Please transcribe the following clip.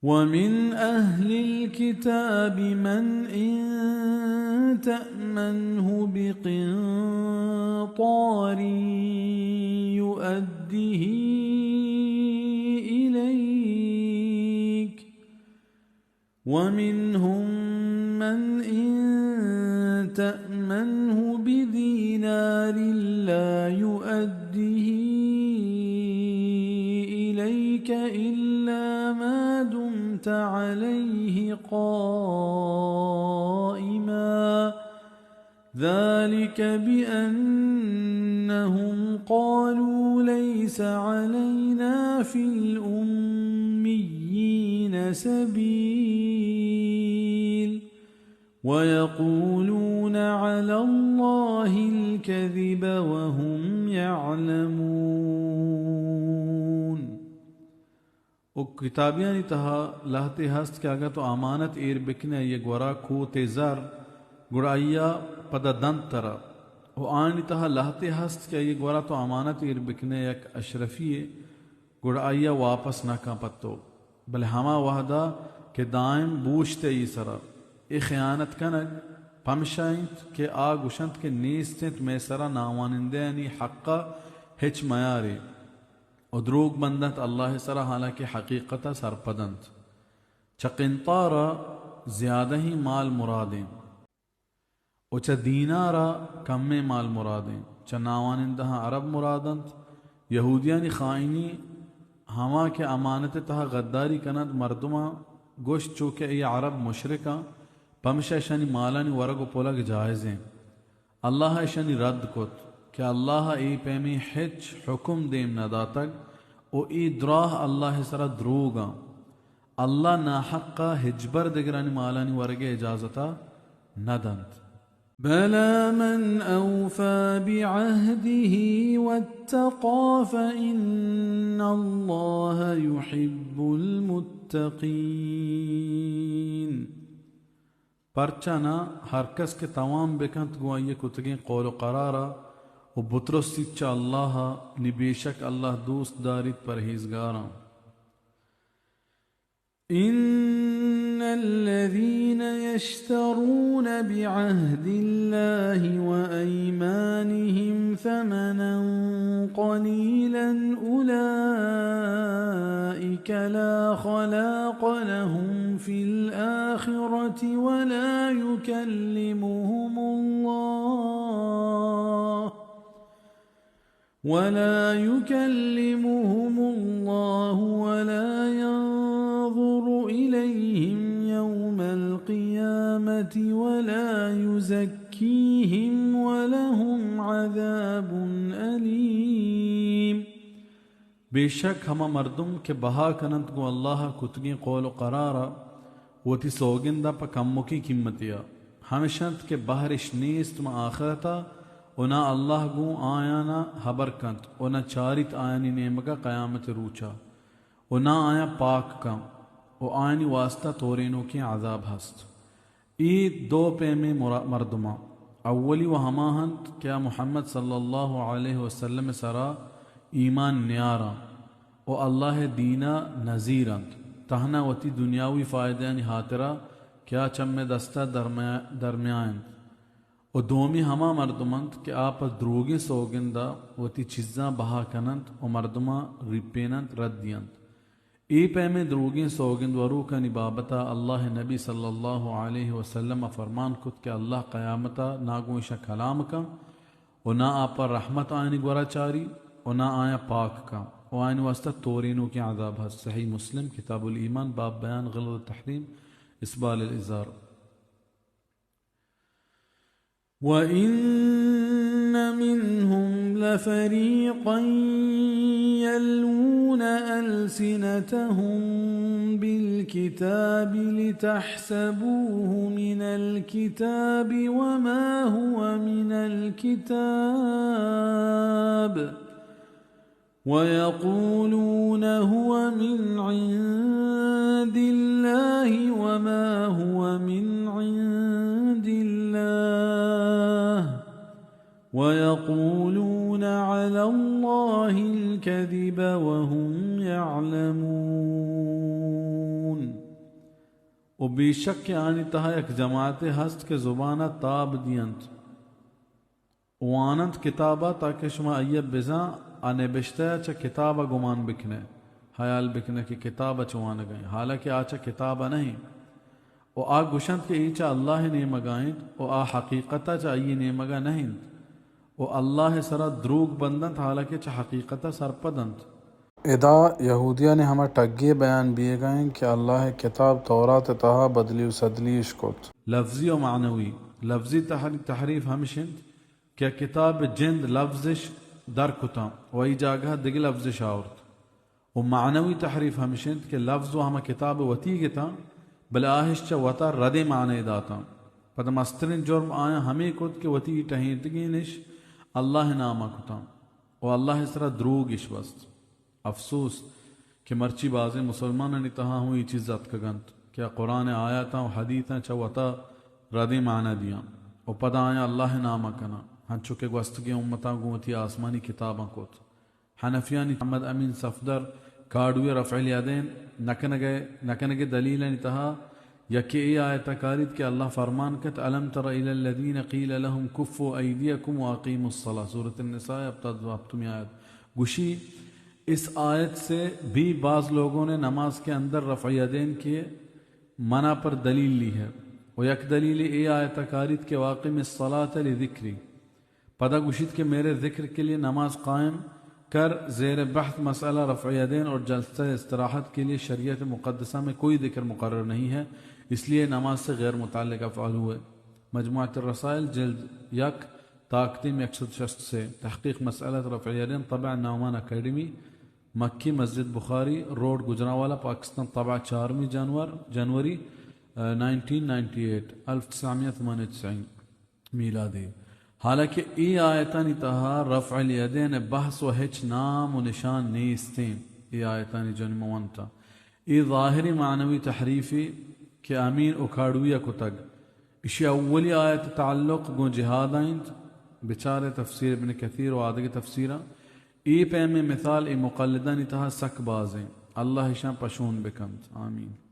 ومن أهل الكتاب من إن تأمنه بقنطار يؤده إليك، ومنهم من إن تأمنه بدينار لا يؤده إليك إلا ما دمت عليه قائما، ذلك بأنهم قالوا ليس علينا في الأميين سبيل ويقولون على الله الكذب وهم يعلمون. و کتابیانی تہا لہتے ہست کہ اگاں تو امانت ایر بکنے آئی گورا کوتے زر، گڑا آئیا پدا دنت ترا۔ و آیانی تہا لہتے ہست کہ آئی گورا تو امانت ایر بکنے یک اشرفی یے، گڑا آئیا واپس نہ کن پہ تو، بلے ہما وہدا کہ دائم بوشتے آئی سرا۔ اے خیانت کنگ پمشا انت کہ آ گوشنت کہ نیست انت مئے سرا ناوانندہانی حقا ہچ میارے۔ و دروگ بندنت اللہ سرا، حالانکہ حقیقتا سرپد انت۔ چہ قنطارا زیادہیں مال مرادیں و چہ دینارا کمیں مال مرادیں۔ چہ ناوانندہاں عرب مرادنت۔ یہودیانی خائنی ہما کہ امانت تہا غداری کننت، مردماں گوشت چو کہ اے عرب مشرکاں، پمشا اشانی مالانی ورگ و پلگ جائزیں۔ اللہ ء اشانی رد کت کہ اللہ ء اے پیمیں ہچ حکم دیم نہ داتگ و اے دراہ اللہ ء سرا دروگاں۔ اللہ ناحق ء ہچبر دگرانی مالانی ورگ ء اجازت ء نہ دنت۔ بلى من أوفى بعهده واتقى فإن الله يحب المتقين۔ پرچا نہ، ہر کس کہ توام بکنت گوں آئی ء کتگیں قول و قرارا و بترسیت چہ اللہ ء، نی بے شک اللہ دوست داریت پرہیزگاراں۔ إن الذين يشترون بعهد الله وأيمانهم ثمنا قليلا أولئك لا خلاق لهم في الآخرة ولا يكلمهم الله ولا يكلمهم الله ولا ينظر إليهم يوم القيامة ولا يزكيهم ولهم عذاب أليم۔ بے شک ہما مردم کہ بہا کننت گوں اللہ ء کتگیں قول و قرار ء وتی سوگند ء پہ کمکیں قیمتے ء، ہمش انت کہ بہرش نیست ماں آخرت ء و نہ اللہ گوں آیان ء ہبر کنت و نہ چاریت آیانی نیمگ ء قیامت ء روچ ء و نہ آیاں پاک کن و آیانی واسطہ تورینوکیں عذاب ہست۔ اے دو پیمیں مرا-، مردماں، اولی و ہما انت کہ آ محمد صلی اللہ علیہ وسلم ء سرا ایمان نیاراں و اللہ ء دین ء نزیر انت، تہنا وتی دنیاوی فائدہانی ہاترا کہ آ چمے دست ء درمیا-، درمیا انت۔ و دومی ہما مردم انت کہ آ پہ دروگیں سوگند ء وتی چیزاں بہا کننت و مردماں ریپیننت، رد دینت۔ اے پیمیں دروگیں سوگند وروکانی بابت ء اللہ ء نبی صلی اللہ علیہ وسلم ء فرمان کت کہ اللہ قیامت ء نہ گوں ایشاں کلام کن و نہ آ پہ رحمت آیانی گورا چاری و نہ آیاں پاک کن و آیانی واسطہ تورینوکیں عذاب ہست۔ صحیح مسلم، کتاب الایمان، باب بیان غلظ التحریم، اسبال الازار۔ وإن منهم لفريقا يلوون ألسنتهم بالكتاب لتحسبوه من الكتاب وما هو من الكتاب ويقولون هو من عند الله وما هو من عند الله ويقولون على الله الكذب وهم يعلمون. و بیشک کہ آنی تہا یک جماعتے ہست کہ زبان ء تاب دینت، واننت کتاب ء تاکہ شما آئی ء بزاں، آ نبشتہ ء چہ کتاب ء گمان بکنئے، ہیال بکنئے کہ کتاب ء چہ وانگ ء انت، حالانکہ آ چہ کتاب ء نہ انت۔ و آ گوشنت کہ اے چہ اللہ ء نیمگ ء انت و آ حقیقت ء چہ آئی ء نیمگ ء نہ انت و اللہ ء سرا دروگ بندنت، حالانکہ چہ حقیقت ء سرپد انت۔ ادا یہودیانی ہما ٹگے بیان بیگ ء انت کہ اللہ ء کتاب تورات ء تہا بدلی و سدلی اش کت۔ لفظی و معنوی۔ لفظی تحر-، تحریف ہمش انت کہ کتاب ء جند لفظش در کتاں و ای جاگہ دگہ لفظش آورت۔ و معنوی تحریف ہمش انت کہ لفظ و ہما کتاب ء وتی گتاں، بلے آہش چہ وتا ردیں معنی داتاں۔ پدا مستریں جرم آیاں ہمے کت کہ وتی ٹہینتگینش اللہ ء نام ء کتاں و اللہ ء سرا دروگ اش بست۔ افسوس کہ مرچی بازیں مسلمانانی تہا ہوں اے چیز اتکگ انت کہ آ قرآن ء آیاتاں و حدیثاں چہ وتا ردیں معنی دیاں و پدا آیاں اللہ ء نام ء کناں، ہنچو کہ گوستگیں امتاں گوں وتی آسمانی کتاباں کت۔ حنفیانی محمد امین صفدر کاڑوی رفع الیدین نہ کنگ ء، نہ کنگ ء دلیلانی تہا یکے اے آیت ء کاریت کہ اللہ فرمان کت، الم تر الی الذین قیل لهم کفوا ایدیکم واقیموا الصلاة، سورۃ النساء ہپتاد و ہپتمی آیت۔ گوشی، اس آیت سے بھی بعض لوگوں نے نماز کے اندر رفع یدین کے منع پر دلیل لی ہے۔ و یک دلیل اے آیت ء کاریت کہ واقم الصلاة لذکری۔ پدا گوشیت کہ میرے ذکر کے لیے نماز قائم کر۔ زیر بحث مسئلہ رفع یدین اور جلسہ استراحت کے لیے شریعت مقدسہ میں کوئی ذکر مقرر نہیں ہے، اس لیے نماز سے غیر متعلق افعال ہوئے۔ مجموعۃ الرسائل، جلد یک، تاکتیم یک سد شست سے۔ تحقیق مسئلہ رفع یدین، طبع نعمان اکیڈمی، مکی مسجد بخاری روڈ، گوجرانوالہ، پاکستان، طبع چارمی جانور، جنوری، آ، نائنٹین نائنٹی ایٹ، الف تسعمیا ثمانیہ و تسعین میلادی۔ حالانکہ اے آیتانی تہا رفع الیدین ء بحث و ہچ نام و نشان نیستیں۔ اے آیتانی جنم ونتا اے ظاہری معنوی تحریفی کہ امین اکاڑوی ء کتگ۔ اشی اولی آیت تعلق گوں جہاد ء انت۔ بچارے تفسیر ابن کثیر و آدگہ تفسیراں۔ اے پیمیں مثال اے مقلدانی تہا سک بازیں۔ اللہ اشاں پشون بکنت۔ آمین۔